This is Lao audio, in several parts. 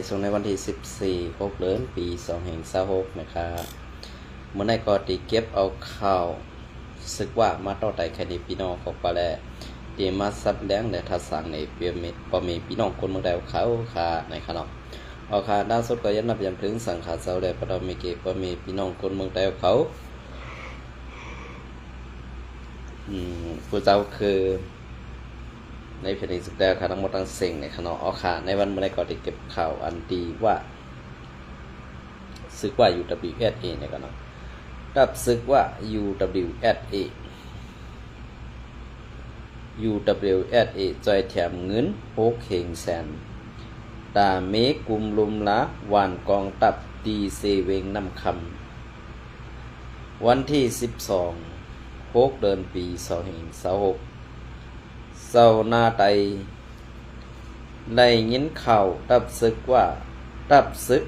ສົ່ງໃນວັນທີສິບສີ່ ຫົກເດືອນ ປີສອງພັນຊາວຫົກນະຄະ. ມື້ນີ້ກໍໄດ້ເກັບເອົາຂ່າວສຶກຫວ້າມາຕໍ່ໄຕ້ແຄ່ນີ້ ພີ່ນ້ອງຂອງປາແລ ທີ່ມາສັບແຫຼງ ແລະ ທັດສາງໃນພໍ່ແມ່ ພໍ່ແມ່ພີ່ນ້ອງຄົນເມືອງໃຕ້ເຮົາເຂົາຄະ ໃນຄະເນາະ. ເອົາຄະ ລ່າສຸດກໍຢາກນັບຢາມເຖິງສັງຂາເຈົ້າ ແລະ ປະດອມເມເກ ພໍ່ແມ່ພີ່ນ້ອງຄົນເມືອງໃຕ້ເຮົາເຂົາ ອືມ ຜູ້ເຈົ້າຄື ໃນແຜ່ນດິນສຸດແລ້ວຄະ ທັງໝົດທັງເສັງນີ້ຄະເນາະ. ເອົາຄະ ໃນວັນມື້ນີ້ກໍໄດ້ເກັບຂ່າວອັນທີ່ວ່າ ສຶກຫວ້າ ຢູດັບເບິນຢູເອັສເອ ນີ້ຄະເນາະ. ດັບສຶກຫວ້າ ຢູດັບເບິນຢູເອັສເອ ຢູດັບເບິນຢູເອັສເອ ຈ່ອຍແຖມເງິນຫົກເຮັງແສນ ຕາເມກຸມລຸມລາ ຫວ່ານກອງທັບ ຕີເຊເວັງນ້ຳຄຳ. ວັນທີສິບສອງ ຫົກເດືອນ ປີສອງພັນຊາວຫົກ ເຈົ້າໜ້າໄຕ້ໄດ້ຍິນຂ່າວດັບສຶກວ່າ ດັບຊຶກ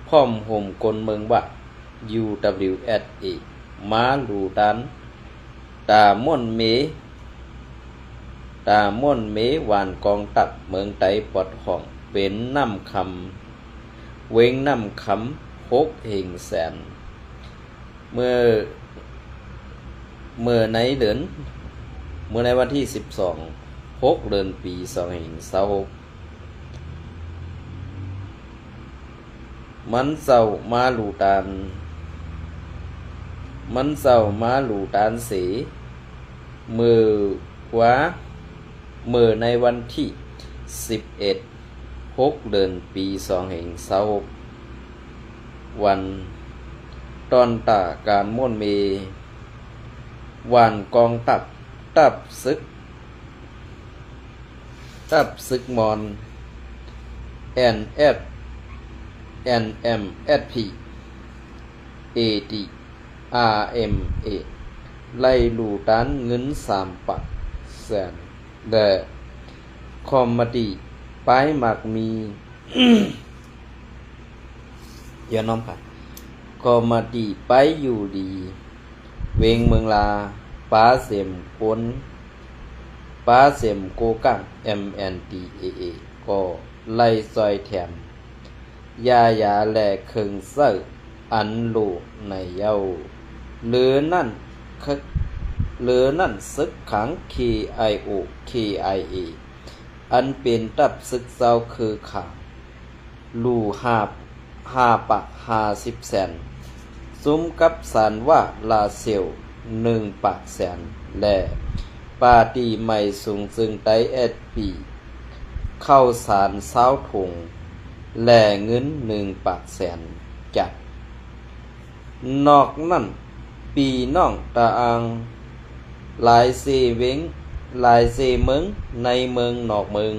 ພ້ອມໂຮມກົນເມືອງວ່າ ຢູດັບເບິນຢູເອັສເອ ມາລູຕານ ຕາມ່ວນເມ ຕາມ່ວນເມ ຫວ່ານກອງທັບເມືອງໃຕ້ ປອດຫ້ອງເປັນນ້ຳຄຳ ເວັງນ້ຳຄຳ ຫົກເຮັງແສນ. ເມື່ອ ເມື່ອໃນເດືອນ ເມື່ອໃນວັນທີສິບສອງ ຫົກເດືອນ ປີສອງພັນຊາວຫົກ ມັນເຈົ້າມາລູຕານ ມັນເຈົ້າມາລູຕານເສ ເມື່ອກວ່າ ເມື່ອໃນວັນທີສິບເອັດ ຫົກເດືອນ ປີສອງພັນຊາວຫົກ ວັນ ຕອນຕາການມ່ວນເມ ຫວ່ານກອງທັບ ຕັບຊຶກ ຕັບຊຶກມອນ ເອັນເອັຟ ເອັນເອັມເອັຟພີ ເອດີ ອາເອັມເອ ໄລ່ລູຕານເງິນສາມປາກແສນ ແລະ ຄອມມະຕີປ້າຍໝາກມີ ຢ່ານ້ອມໄປ ຄອມມະຕີປ້າຍຢູ່ດີ ເວັງເມືອງລາ ປາເສັມກົນ ປາເສັມໂກກາງ ເອັມເອັນດີເອເອ ກໍໄລ່ຊ່ອຍແຖມ ຢາຢາ ແລະ ເຄື່ອງໃຊ້ອັນໂຫຼໃນເຍົາ. ເຫຼືອນັ້ນ ເຫຼືອນັ້ນ ຊຶກຂາງ ເຄໄອໂອ ເຄໄອເອ ອັນເປັນຕັບຊຶກເຈົ້າຄືຂາງ ລູຫ້າ ຫ້າປາກຫ້າສິບແສນ, ສຸມກັບສານວ່າລາເຊວ ໜຶ່ງປາກແສນ ແລະ ປາຕີໄໝສູງເຈີງໄຕ ເອັສພີ ເຂົ້າສານຊາວຖົງ ແລະ ເງິນໜຶ່ງປາກແສນກີບ. ນອກນັ້ນ ພີ່ນ້ອງຕາອ່າງ ຫຼາຍເຊເວັງ ຫຼາຍເຊເມືອງ ໃນເມືອງນອກເມືອງ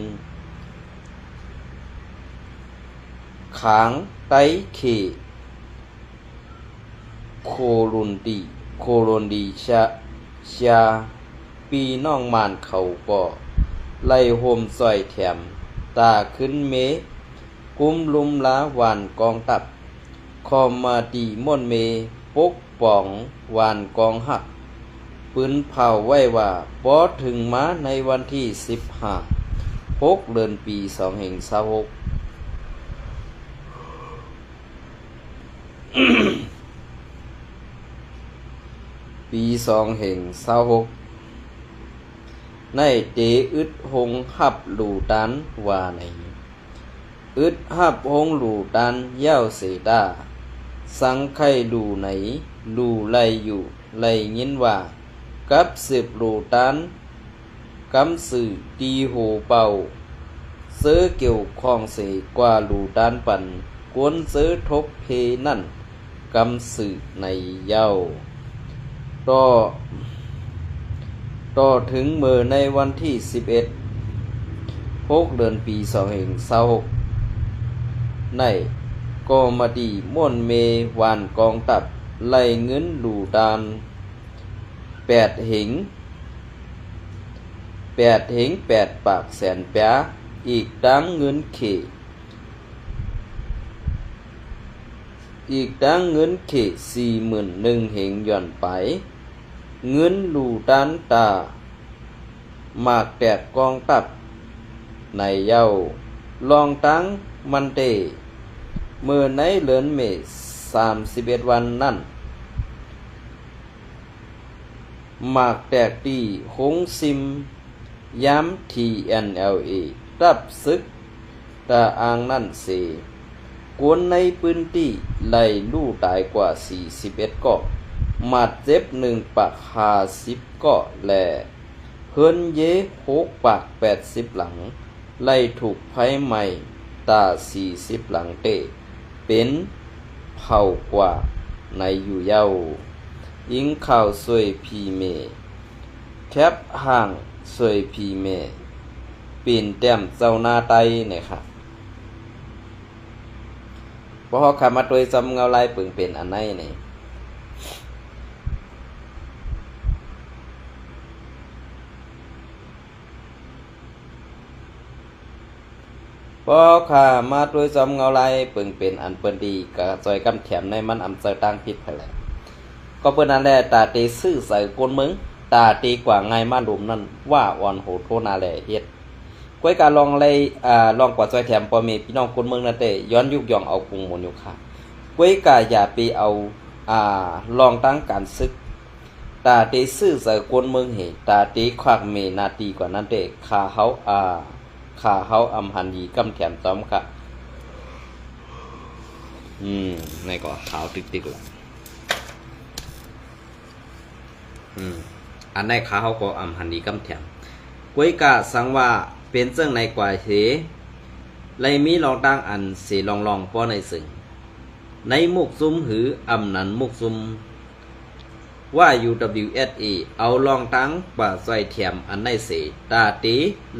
ຂາງໃຕ້ເຂດ ໂຄໂລນດີ ໂຄໂລນດີຊາ ຊາ ພີ່ນ້ອງໝານເຂົາກໍໄລ່ໂຮມຊ່ອຍແຖມ ຕາຂຶ້ນເມ ກຸມລຸມລາຫວ່ານກອງທັບ ຄອມມະຕີມ່ວນເມ ປົກປ້ອງຫວ່ານກອງຮັກ ປືນເຜົາໄວ້ວ່າ ພໍເຖິງມາໃນວັນທີສິບຫ້າ ຫົກເດືອນ ປີສອງພັນຊາວຫົກ ປີສອງພັນຊາວຫົກ ໃນເຕອຶດຫົງຮັບລູຕານວ່າໃນ ອຶດຮັບຫົງລູຕານຍາວເສຕາ ສັງໄຄລູໃນ ລູໄລຢູ່ ໄລຍິນວ່າ ກັບສືບລູຕານ ກຳສືຕີໂຫເປົ່າ ເຈີກ່ຽວຂ້ອງເສກວ່າລູຕານປັນ ກວນເຈີທົບເພນັ້ນ ກຳສືໃນເຍົາ. ຕໍ່ ຕໍ່ເຖິງເມື່ອໃນວັນທີສິບເອັດ ຫົກເດືອນ ປີສອງພັນຊາວຫົກ ໃນກໍມະຕີມ່ວນເມຫວ່ານກອງທັບ ໄລ່ເງິນລູຕານ ແປດເຮັງ ແປດເຮັງແປດປາກແສນປາຍ ອີກທັງເງິນເຂ ອີກທັງເງິນເຂດສີ່ໝື່ນໜຶ່ງເຮັງຢອນປາຍ ເງິນລູຕານຕາ ໝາກແຕກກອງທັບໃນເຍົາ. ລອງຕັ້ງມັນເຕ ເມື່ອໃນເດືອນເມ ສາມສິບເອັດວັນນັ້ນ ໝາກແຕກທີ່ໂຮງຊິມ ຍາມ ທີເອັນແອລເອ ຈັບສຶກຕາອ່າງນັ້ນເສ ຄົນໃນພື້ນທີ່ໄດ້ຮູ້ຕາຍກວ່າສີ່ສິບເອັດເກາະ, ບາດເຈັບໜຶ່ງປາກຫ້າສິບເກາະ ແລະ ເຮືອນເຢຫົກປາກແປດສິບຫຼັງ ໄດ້ຖືກໄຟໄໝ້ຕາສີ່ສິບຫຼັງເຕ ເປັນເຜົາກວ່າໃນຢູ່ເຍົາ. ອີງຂ່າວຊ່ວຍພີເມ ແຄບຮ່າງຊ່ວຍພີເມ ປີນແຕ້ມເຈົ້າໜ້າໄຕ້ນະຄະ. ພວກເຮົາຂ້າມາຕົວະຈຳເງົາລາຍປຶງເປັນອັນໃນນີ້. ພວກເຮົາຂ້າມາຕົວະຈຳເງົາລາຍປຶງເປັນອັນເປີນດີ ກະຊ່ອຍກຳແຖມໃນມັນອຳເຈີຕາງຜິດຫັ້ນແຫຼະ. ກໍເປີນນັ້ນແຫຼະ ຕາເຕຊື່ໃຈຄົນເມືອງ ຕາເຕກວ່າງ່າຍມາລຸມນັ້ນ ວ່າອ່ອນໂຫໂທນາແລເຮັດ. ກ້ວຍກາລອງໄລ່ ອາ ລອງກວາດຊ່ອຍແຖມພໍ່ແມ່ພີ່ນ້ອງຄົນເມືອງນັ້ນແຕ່ ຍ້ອນຍຸກຢ່ອງເອົາກຸງໝູນຢູ່ຄ່າ. ກ້ວຍກາຢ່າໄປເອົາ ອາ ລອງຕັ້ງການສຶກ ຕາເຕຊື່ໃຈຄົນເມືອງເຮ ຕາເຕຄວັກເມນາຕີກວ່ານັ້ນແຕ່ ຂ້າເຮົາ ອາ ຂ້າເຮົາອຳຫັນດີກຳແຖມຕ້ອມກະ ອືມ ໃນກໍຂາວຕຶກໆລະ. ອືມ ອັນໃດຂ້າເຮົາກໍອຳຫັນດີກຳແຖມ. ກ້ວຍກາສັງວ່າເປັນຈັ່ງໃດກວ່າເຮ ໄລມີລອງຕັ້ງອັນເສລອງໆ ປ້ອນໃນເຊິ່ງ ໃນມຸກຊຸມຫຼືອຳນັ້ນມຸກຊຸມ ວ່າ ຢູດັບເບິນຢູເອັສເອ ເອົາລອງຕັ້ງກວາດຊ່ອຍແຖມອັນໃດເສ ຕາເຕ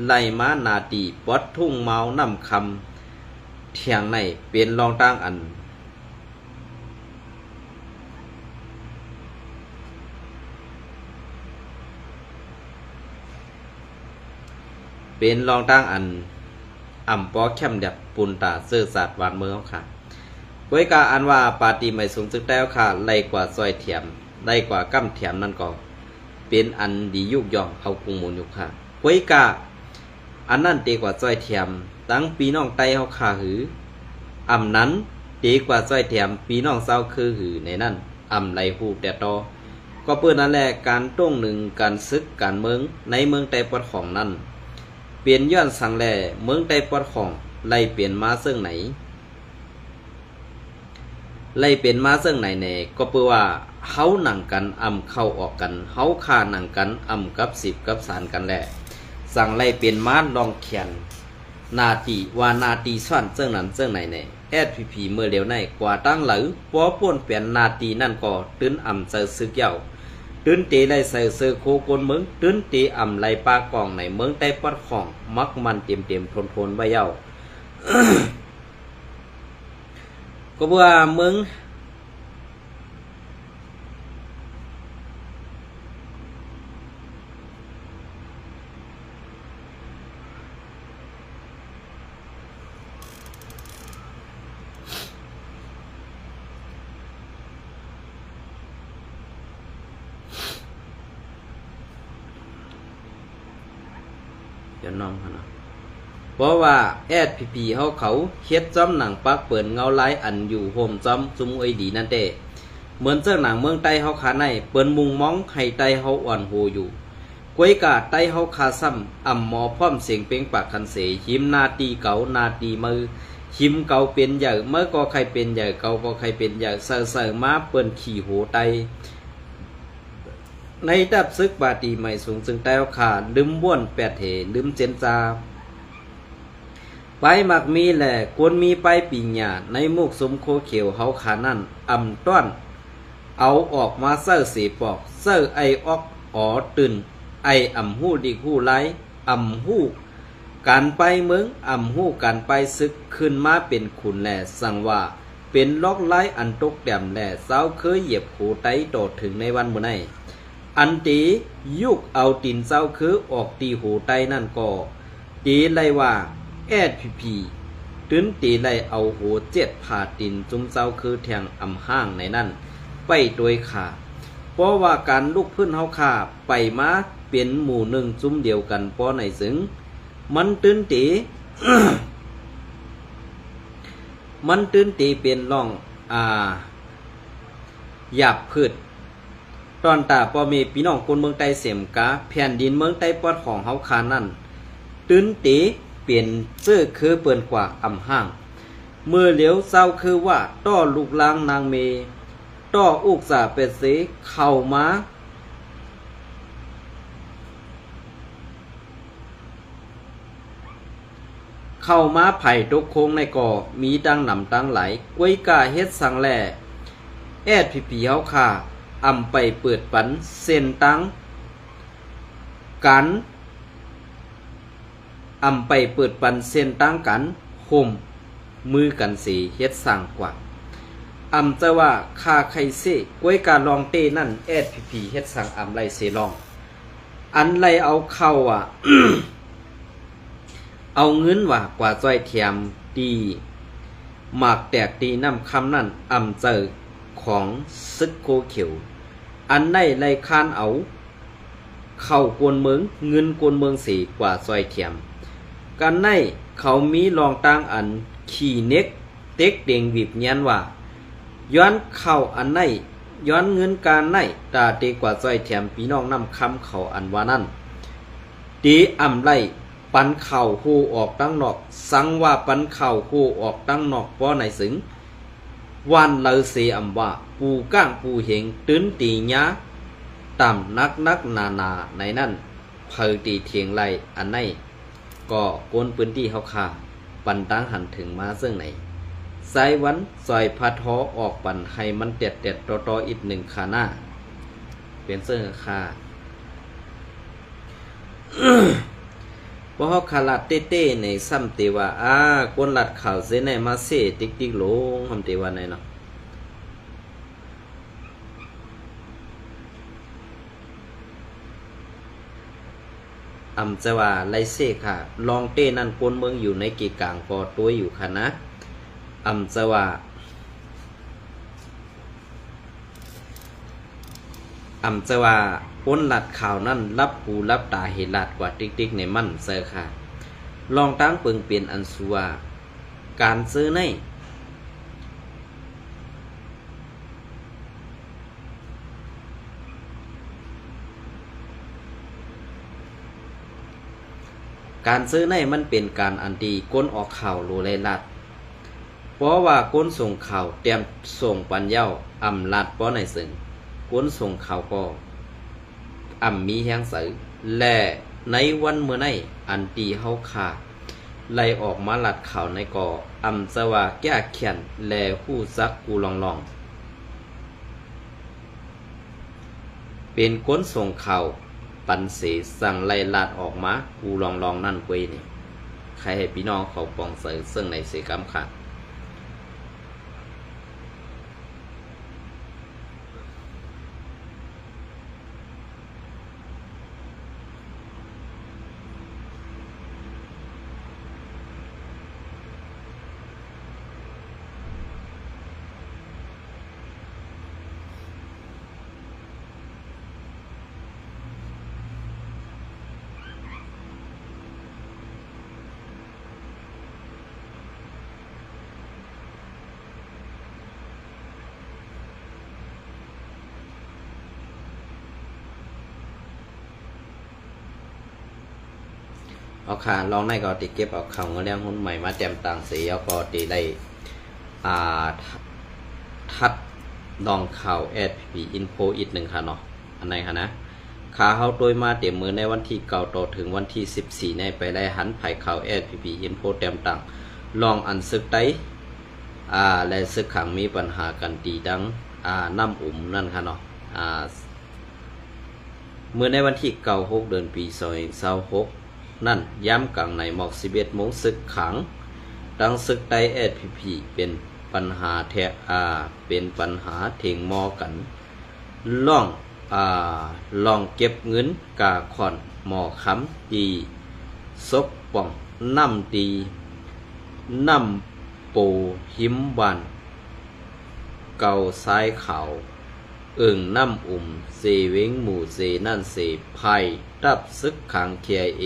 ໄລມານາຕີປອດທຸງມາວນ້ຳຄຳ ທຽງໃນເປັນລອງຕັ້ງອັນ ເປັນລອງຕັ້ງອັນອຳປໍແຄມແດັບປຸນຕາເຊີ້ສາດຫວານເມືອງເຮົາຄ່າ. ໂດຍກາອັນວ່າປາຕີໄໝສູງຊຶກໃຕ້ເຮົາຄ່າ ໄດ້ກວາດຊ່ອຍແຖມ ໄດ້ກວາດກຳແຖມນັ້ນກໍເປັນອັນດີຍຸກຢ່ອງເອົາກຸງໝູນຢູ່ຄ່າ. ໂດຍກາ ອັນນັ້ນເຕກວາດຊ່ອຍແຖມທັງພີ່ນ້ອງໄຕ້ເຮົາຂ້າຫື ອຳນັ້ນເຕກວາດຊ່ອຍແຖມພີ່ນ້ອງຊາວເຄີຫືໃນນັ້ນ ອຳໄລຮູ້ແຕ່ຕໍ່. ກໍເປີນນັ້ນແຫຼະ ການຕົງໜຶງການສຶກການເມືອງໃນເມືອງໃຕ້ປອດຂອງນັ້ນ ເປັນຍ້ອນສັງແລ ເມືອງໃຕ້ປອດຂອງໄລເປັນມາເຊິ່ງໃນ? ໄລເປັນມາເຊິ່ງໃນແດ່? ກໍເປີວ່າເຮົາໜັງກັນອຳເຂົ້າອອກກັນ ເຮົາຂ້າໜັງກັນອຳກັບສິບກັບສານກັນແຫຼະ ສັງໄລເປັນມາລອງແຂນໜ້າຕີວ່າໜ້າຕີຊ້ອນເຊິ່ງນັ້ນເຊິ່ງໃນແດ່? ແອສພີພີເມື່ອຫຼຽວໃນກວ່າຕັ້ງເລີ ບໍ່ປ່ວນແປນໜ້າຕີນັ້ນກໍຕື່ນອຳໃຈສຶກເຍົາ ຕື່ນເຕໄລໃສ່ເສື້ອໂຄກົນເມືອງ ຕື່ນເຕອຳໄລປາກອງໃນເມືອງໃຕ້ປອດຂອງ ມັກມັນເຕັມໆທົນໆໄວ້ເຍົາ. ກໍເພື່ອເມືອງ ຢ່ານອມຫັ້ນນະ ເພາະວ່າແອສພີພີເຮົາເຂົາເຮັດຈ້ອມໜັງປາກເປີນເງົາລາຍອັນຢູ່ໂຮມຈ້ອມຊຸມໂອເອສດີນັ້ນແດ່ ເໝືອນເຊິ່ງໜັງເມືອງໃຕ້ເຮົາຄາໃນ ເປີນມຸງມອງໃຫ້ໃຕ້ເຮົາອ່ອນໂຮຢູ່ ກ້ວຍກາໃຕ້ເຮົາຄາຊ້ຳ ອຳໝໍພ້ອມເສງເປັງປາກຄັນເສ ຫິມໜ້າຕີເກົ່າ ໜ້າຕີໃໝ່ ຫິມເກົ່າເປັນໃຫຍ່ ໃໝ່ກໍໄຄເປັນໃຫຍ່ ເກົ່າກໍໄຄເປັນໃຫຍ່ ໃສ່ໆມາເປີ້ນຂີ່ໂຫໃຕ້ ໃນດັບຊຶກບາຕີໄໝສູງເຊິ່ງໃຕ້ເຮົາຄາ ລືມບ້ວນແປດເຮ ລືມເຈນຈາ ປາຍມັກມີແລະ ຄົນມີປາຍປີນຍາ ໃນໝູ່ຊຸມໂຄຂຽວເຮົາຄານັ້ນ ອຳຕ້ອນ ເອົາອອກມາໃຊ້ເສປອກ ໃຊ້ໄອອອກອໍຕື່ນ ໄອອຳຮູ້ດິກຮູ້ລາຍ ອຳຮູ້ການປາຍເມືອງ ອຳຮູ້ການປາຍຊຶກ ຂຶ້ນມາເປັນຂຸນແລ ສັງວ່າ ເປັນລອກລາຍອັນຕົກແຕ້ມແລ ຊາວເຄີຢຽບໂຄໄຕຕໍ່ເຖິງໃນວັນມື້ໃນ ອັນຕີຍຸກເອົາຕີນຊາວເຄີອອກຕີໂຫໄຕນັ້ນກໍ ຕີໄລ່ວ່າ ແອສພີພີ ຕື່ນຕີໄລ່ເອົາໂຫເຈັດຜາຕີນຊຸມຊາວເຄີແທ່ງອຳຫ້າງໃນນັ້ນ ໄປໂດຍຂາ ເພາະວ່າການລຸກຟື້ນເຮົາຄາ ໄປມາເປັນໝູ່ໜຶ່ງຊຸມດຽວກັນປໍໃນເຊິ່ງ ມັນຕື່ນຕີ ມັນຕື່ນເຕເປັນຮ່ອງ ອາ ຢາບພືດ ຕອນຕາພໍ່ແມ່ພີ່ນ້ອງຄົນເມືອງໃຕ້ເສມກາ ແຜ່ນດິນເມືອງໃຕ້ປອດຂອງເຮົາຄານັ້ນ ຕື່ນເຕເປັນເຊື້ອຄືເປີນກວ່າອຳຫ້າງ ເມື່ອຫຼຽວເຈົ້າຄືວ່າ ຕໍ່ລູກຫຼານນາງເມ ຕໍ່ອຸກສາເປເຊ ເຂົ້າມາ ເຂົ້າມາໄຜຕົກຄົງໃນກໍມີຕັ້ງນຳຕັ້ງຫຼາຍ ກວຍກາເຮັດສັງແລ ແອສພີພີເຮົາຄາ ອຳໄປເປີດປັນເສັ້ນທາງການ ອຳໄປເປີດປັນເສັ້ນທາງການໂຮມມືກັນເສເຮັດສ້າງກວ່າ ອຳຈະວ່າຄາໄຄເຊ ກວຍກາລອງເຕນັ້ນ ແອສພີພີເຮັດສັງອຳໄລເຊລອງ ອັນໄລເອົາເຂົ້າວ່າ ເອົາເງິນວ່າກວ່າຊ່ອຍແຖມ ຕີໝາກແຕກຕີນ້ຳຄຳນັ້ນ ອຳເຈີຂອງຊຶກໂຄຂຽວ ອັນໄດ້ໄລ່ຄ້ານເອົາເຂົ້າກວນເມືອງ ເງິນກວນເມືອງເສກວ່າຊ່ອຍແຖມ ກັນໄດ້ເຂົາມີລອງຕ່າງອັນຂີ້ເນັກ ເຕັກເຕັງຫວິບຍານວ່າ ຍ້ອນເຂົ້າອັນໃນ ຍ້ອນເງິນການໃນ ຕາເຕກວ່າຊ່ອຍແຖມພີ່ນ້ອງນ້ຳຄຳເຂົາອັນວ່ານັ້ນ ເຕອຳໄລ ປັນຂ່າວໂຮ່ອອກຕັ້ງນອກ ສັງວ່າປັນຂ່າວໂຮ່ອອກຕັ້ງນອກ ປໍໃນເຊິ່ງ ຫວ່ານເລີເສອຳວ່າ ປູກ້າງປູເຫັງ ຕື່ນຕີຍາ ຕາມໜັກໜັກໜາໜາໃນນັ້ນ ໃຜຕີຖຽງໄລອັນໃນ ກໍຄົນພື້ນທີ່ເຮົາຄາ ປັນຕາງຫັນເຖິງມາເຊິ່ງໃນ ສາຍວັນຊ່ອຍພາທໍອອກປັນໃຫ້ມັນແຕດໆຕໍ່ໆອີກໜຶ່ງຄານາ ເປັນເຊິ່ງຄາ ພວກເຮົາຄາລາດເຕ້ໆໃນ ຊ້ຳເຕວ່າ ອາ ຄົນລາດຂ່າວເສໃນມາເສຕິກໆລົງ ຫ້ຳເຕວ່າໃນເນາະ ອຳຈະວ່າໄລເຊຄະ ລອງເຕ້ນັ້ນຄົນເມືອງຢູ່ໃນເກກາງກໍຕົວຢູ່ຄະນະ ອຳຈະວ່າ ອຳຈະວ່າຄົນລາດຂ່າວນັ້ນ ຫຼັບຫູຫຼັບຕາເຮັດລາດກວ່າຕິກໆໃນມັນເຊີຄະ ລອງຕັ້ງເບິ່ງເປັນອັນສຸວ່າ ການເຈີໃນ ການເຈີໃນມັນເປັນການອັນທີ່ຄົນອອກຂ່າວໂລໄລລາດ ເພາະວ່າຄົນສົ່ງຂ່າວຕຽມສົ່ງປັນເຍົາ ອຳລາດປໍໃນເຊິ່ງ ຄົນສົ່ງຂ່າວກໍ ອຳມີແຮງໃຈ ແລະ ໃນວັນມື້ໃນ ອັນທີ່ເຮົາຄາໄລ່ອອກມາລາດຂ່າວໃນກໍ ອຳຈະວ່າແກ້ແຄ້ນ ແລ ຮູ້ຈັກກູລອງໆ ເປັນຄົນສົ່ງຂ່າວປັນເສ ຈັ່ງໄລ່ລາດອອກມາກູລອງໆນັ້ນກວຍນີ້ ໃຄໃຫ້ພີ່ນ້ອງເຂົາປອງໃຈເຊິ່ງໃນເສກຳຂະ. ເອົາຄ່າ ລອງໃນກໍຕິເກັບເອົາຂ່າວງົວລ້ຽງຮຸ່ນໃໝ່ມາແຕ້ມຕ່າງເສ ແລ້ວກໍຕິໄດ້ ອ່າ ທັດລອງຂ່າວ ແອສພີພີ ອິນໂຟ ອີກໜຶ່ງຄ່ະເນາະ ອັນໃນຄ່ະນະ ຂ່າວເຮົາໂຕຍມາແຕ່ມື້ໃນວັນທີເກົ້າຕໍ່ເຖິງວັນທີສິບສີ່ໃນ ໄປໄລ່ຫັນໄພຂ່າວ ແອສພີພີ ອິນໂຟ ແຕ້ມຕ່າງ ລອງອັນຊຶກໄຕ ອ່າ ແລະ ຊຶກຂາງມີປັນຫາກັນຕີດັ່ງ ອ່າ ນ້ຳອຸມນັ້ນຄ່ະເນາະ ອ່າ ເມື່ອໃນວັນທີເກົ້າ ຫົກ ເດືອນ ປີສອງພັນຊາວຫົກນັ້ນ ຍາມກາງໃນໝອກສິບເອັດໂມງ ຊຶກຂາງ ທັງຊຶກໃຕ້ ແອສພີພີ ເປັນປັນຫາແທ ອ່າ ເປັນປັນຫາຖຽງມໍກັນ ລອງ ອ່າ ລອງເກັບເງິນກາຂອນໝໍຄຳ ທີ່ສົກປ່ອງນ້ຳ ທີ່ນ້ຳໂປ ຮິມບ້ານເກົ່າຊາຍຂາວ ເອີ່ງນ້ຳອຸມ ເຊເວັງໝູເຊນັ້ນເຊ ພາຍທັບຊຶກຂາງ ທີໄອເອ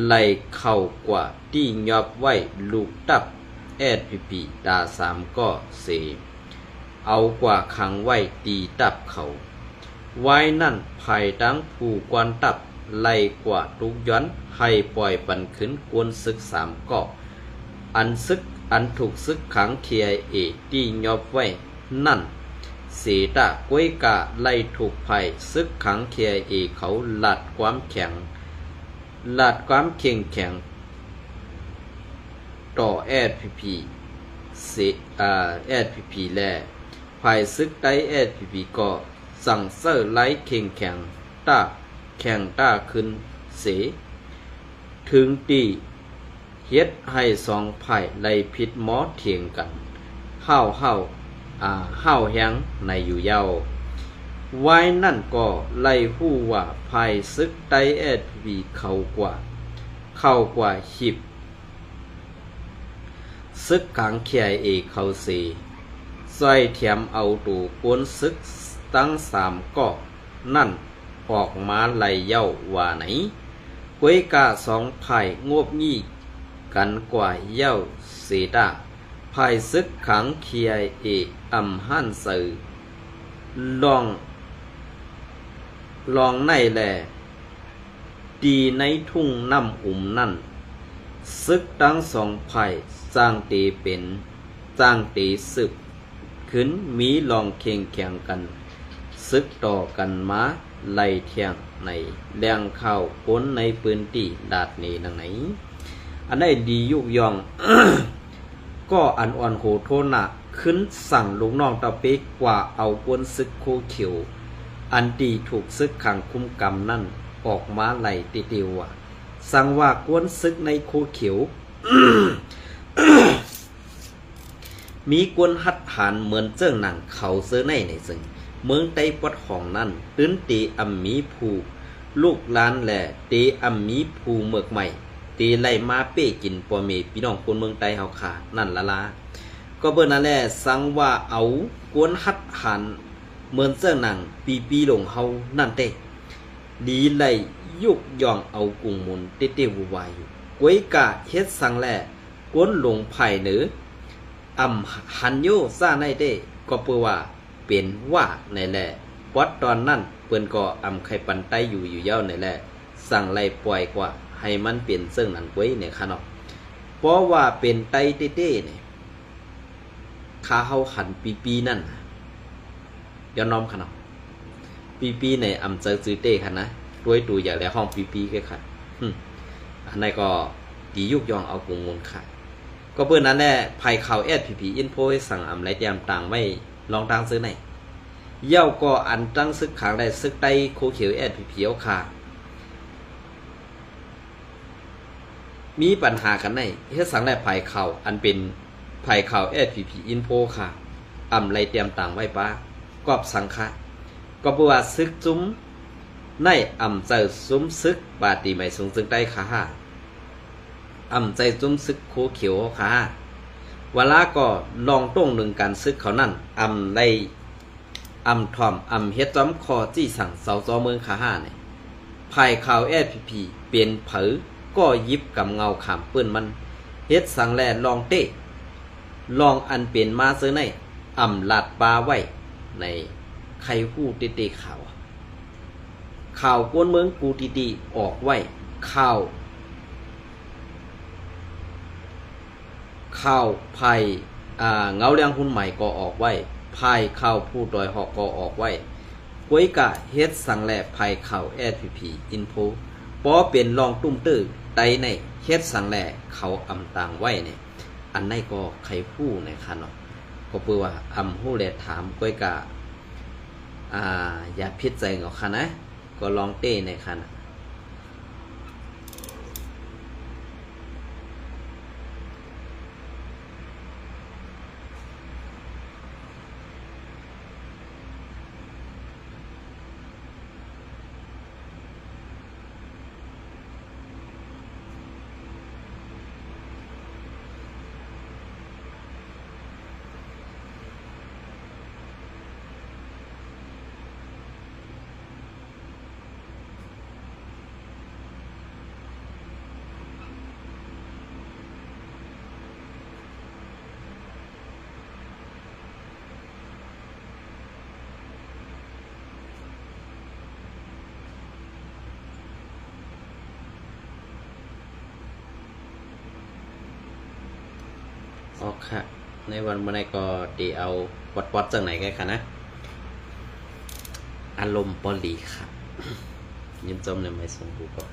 ໄລ່ເຂົ້າກວາດ ຕີຫຍອບໄວ້ລູກຕັບ ເອສພີພີ ຕາສາມກໍເສ ເອົາກວາຂັງໄວ້ທີ່ຕັບເຂົາ. ວາຍນັ້ນ ພາຍທາງຜູ້ກວນຕັບໄລ່ກວາທຸກຍ້ອນໃຫ້ປ່ອຍປັນຄືນກວນຊຶກສາມກໍ ອັນຊຶກ ອັນຖືກຊຶກຂັງ ເຄໄອເອ ຕີຫຍົບໄວ້ນັ້ນເສຕາ. ກວຍກາໄລ່ຖືກພາຍຊຶກຂັງ ເຄໄອເອ ເຂົາລາດຄວາມແຂງ ລາດຄວາມເຂັ້ງແຂງຕໍ່ ເອສພີພີ ເສ ອາ ເອສພີພີ ແລະ ພາຍຊຶກໄຕ້ ເອສພີພີ ກໍສັ່ງໃຊ້ລາຍເຂັ້ງແຂງຕາ ແຂງຕາຂຶ້ນເສ ເຖິງທີ່ເຮັດໃຫ້ສອງຝ່າຍໄດ້ຜິດມໍຖຽງກັນ ຫ້າວໆ ອາ ຮ້າວແຮງໃນຢູ່ຍາວ. ວາຍນັ້ນກໍໄດ້ຮູ້ວ່າ ຝ່າຍຊຶກໄຕ້ ເອສພີພີ ເຂົ້າກວາ ເຂົ້າກວາຮີບ ຊຶກຂັງ ເຄໄອເອ ເຂົາເສ ຊ່ອຍຖຽມເອົາໂຕກວນຊຶກທັງສາມກໍນັ້ນອອກມາໄດ້ແລ້ວວ່າໃນ. ກວຍກາສອງຝ່າຍງົບງິ້ງກັນກວ່າແລ້ວເສຕາ ຝ່າຍຊຶກຂັງ ເຄໄອເອ ອຳຫັນໃສ່ລ່ອງ ລ່ອງໃນແລ ທີ່ໃນທຸ່ງນ້ຳອຸມນັ້ນ ຊຶກທັງສອງຝ່າຍຈັ່ງເຕເປັນ ຈັ່ງເຕສືບຂຶ້ນມີລ່ອງເຄັ່ງແຂງກັນ ສືບຕໍ່ກັນມາໄລ່ແທ້ງໃນ ແຫຼ່ງຂ່າວຄົນໃນພື້ນທີ່ລາດເນດັ່ງໃນ. ອັນໃດດີຍຸກຢ່ອງ ກໍອັນອ່ອນໂຫໂທນະ ຂຶ້ນສັ່ງລູກນ້ອງຕາເປກວ່າເອົາກວນຊຶກໂຄຂຽວ ອັນທີ່ຖືກຊຶກຂັງຄຸມກຳນັ້ນອອກມາໄລ່ຕິດຕິວວ່າ ສັ່ງວ່າກວນຊຶກໃນໂຄຂຽວ ມີກວນຫັດຫານເໝືອນເຈີໜັງເຂົາເຈີໃນໃນເຊິ່ງ ເມືອງໄຕ້ປອດຂອງນັ້ນ ຕື່ນເຕອຳມີຜູ້ລູກຫຼານ ແລະ ເຕອຳມີຜູ້ເມືອກໃໝ່ ເຕໄລ່ມາເປ້ກິນພໍ່ແມ່ພີ່ນ້ອງຄົນເມືອງໄຕ້ເຮົາຂ້ານັ້ນລະລາ. ກໍເບີນັ້ນແຫຼະ ສັ່ງວ່າເອົາກວນຫັດຫານເໝືອນເຈີໜັງປີປີຫຼົງເຮົານັ້ນເຕ ດີໄລ່ຍຸກຢ່ອງເອົາກຸງມູນເຕເຕວວາຢູ່. ກວຍກາເຮັດສັງແລ ກົນຫຼົງພາຍເໜີ ອຳຫັນໂຍຊາໃນເຕ ກໍເປີວ່າເປັນວ່າໃນແລ ປອດຕອນນັ້ນເພິ່ນກໍອຳໄຄປັນໄຕຢູ່ຢູ່ຍາວໃນແລ ສັ່ງໄລ່ປ່ອຍກວ່າໃຫ້ມັນເປັນເຊິ່ງນັ້ນກວຍໃນຄະເນາະ. ເພາະວ່າເປັນໄຕເຕໆນີ້ ຂ້າເຮົາຫັນປີໆນັ້ນ ຍ້ອນນ້ອມຄະເນາະ ປີໆໃນອຳເຈົ້າຈື່ເຕ້ຄະນະ ໂດຍໂຕຢ່າແລຮ້ອງປີໆເກຄະ ຫຶ ອັນໃດກໍດີຍຸກຢ່ອງເອົາກຸງມູນຄະ. ກໍເປີນນັ້ນແຫຼະ ໄພເຂົ້າ ເອສພີພີ ອິນໂຟ ເຮັດສັງອຳໄລຕຽມຕາງໄວ້ລອງຕັ້ງຊື່ໃນ ເຍົາກໍອັນຕັ້ງຊຶກຂາງ ແລະ ຊຶກໄຕ້ໂຄຂຽວ ເອສພີພີ ເອົາຄະ ມີປັນຫາກັນໃນ ເຮັດສັງແລ ໄພເຂົ້າ ອັນເປັນໄພເຂົ້າ ເອສພີພີ ອິນໂຟ ຄະ ອຳໄລຕຽມຕາງໄວ້ປາ ກອບສັງຄະ ກໍເພາະວ່າຊຶກຈຸ້ມໃນອຳໃຈຊຸມຊຶກປາຕີໄໝສູງເຊິ່ງໄຕ້ຄະຫາ ອຳໃຈຊຸມຊຶກໂຄຂຽວຄະຫາ ວາລາກໍລອງຕົງໜຶ່ງການຊຶກເຂົານັ້ນ ອຳໄລ ອຳຖ່ອມ ອຳເຮັດຈອມຂໍ້ຈີ່ສັງເຊົາຈໍເມືອງຄະຫາໃນ ພາຍຂ່າວ ເອສພີພີ ເປັນໃຜກໍຢິບກຳເງົາຂາມປືນມັນ ເຮັດສັງແລລອງເຕ້ ລອງອັນເປັນມາເຊີໃນ ອຳລາດປາໄວ້ໃນ ໃຄຮູ້ເຕ້ໆຂ່າວ ຂ່າວກວນເມືອງກູຕີຕີອອກໄວ້ ຂ່າວ ຂ່າວພາຍ ອາ ເງົາລຽງຮຸ່ນໃໝ່ກໍອອກໄວ້ ພາຍຂ່າວຜູ້ດອຍຮອກກໍອອກໄວ້ ກວຍກະເຮັດສັງແລພາຍຂ່າວ ເອສພີພີ ອິນໂຟ ປໍເປັນລອງຕຸ້ມຕື້ໄຕໃນ ເຮັດສັງແລເຂົາອຳຕາງໄວ້ໃນ ອັນໃນກໍໃຄຮູ້ໃນຄະເນາະ ກໍເປີວ່າອຳຮູ້ແລຖາມ ກວຍກະ ອາ ຢ່າຜິດໃຈເຂົາຄະນະ ກໍລອງເຕ້ໃນຄະນະ. ອອກຄ່ະ ໃນວັນມື້ນີ້ກໍໄດ້ເອົາປອດໆ ຈັ່ງໃດກໍຄ່ະນະ ອາລົມບໍ່ດີຄ່ະ. ຍິນຊົມນຳໄມ້ສົງກູກໍ